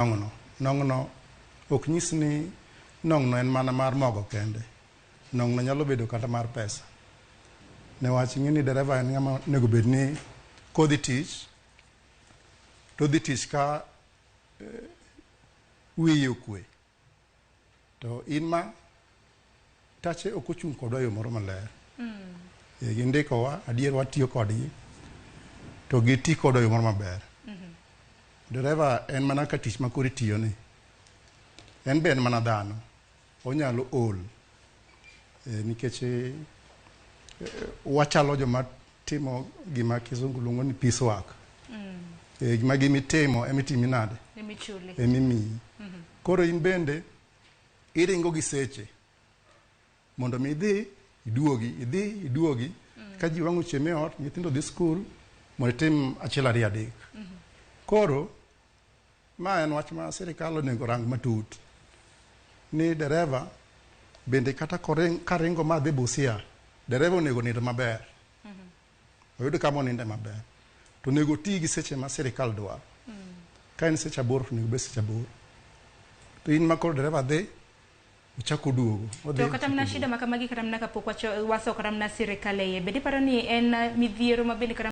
Nong'no. Nong'no ok nyis ni nong'no en mana mar mogo kende. Nong'no nyalo bedo kata mar pesa. Newach ing'e ni dereva en ng'ama onego bed ni kodhi tich, to odhi tich ka wiye okwe. To in ma tache ok ochung' kodwa e yo moro maler. E, gindikowa, adier watiyo kodgi, to giti kodwa e yo moro maber. Dereva en mana ka tich ma koro itiyo ni. En be en mana dhano. Onyalo ol. E, nikech e, wachalo joma timo gima kizungu luongo ni piece work. E, gima gimitimo emitimi nade? Emichuli. Emimiyi. Koro in bende iringo gi seche mondo mi idhi iduogi, idhi iduogi. Ka ji wang'o chiemo e ot, nyithindo dhi skul, mondo itim achiel ariyo adek. Koro ma en wach ma sirikal onego rang matut ni dereva bende kata koring, karingo ma dhi Busia, dereva onego nind maber. Oyud kama oninde maber. To onego oti gi seche ma sirikal dwaro. Ka en seche 8 to onego bed seche 8. To in ma koro dereva dhi, ochako oduogo. Odhi, To kata mana ochako shida ma kamagi kata mana kapok waso kata mana sirikal e iye, bende iparo ni en midhiero ma bende kata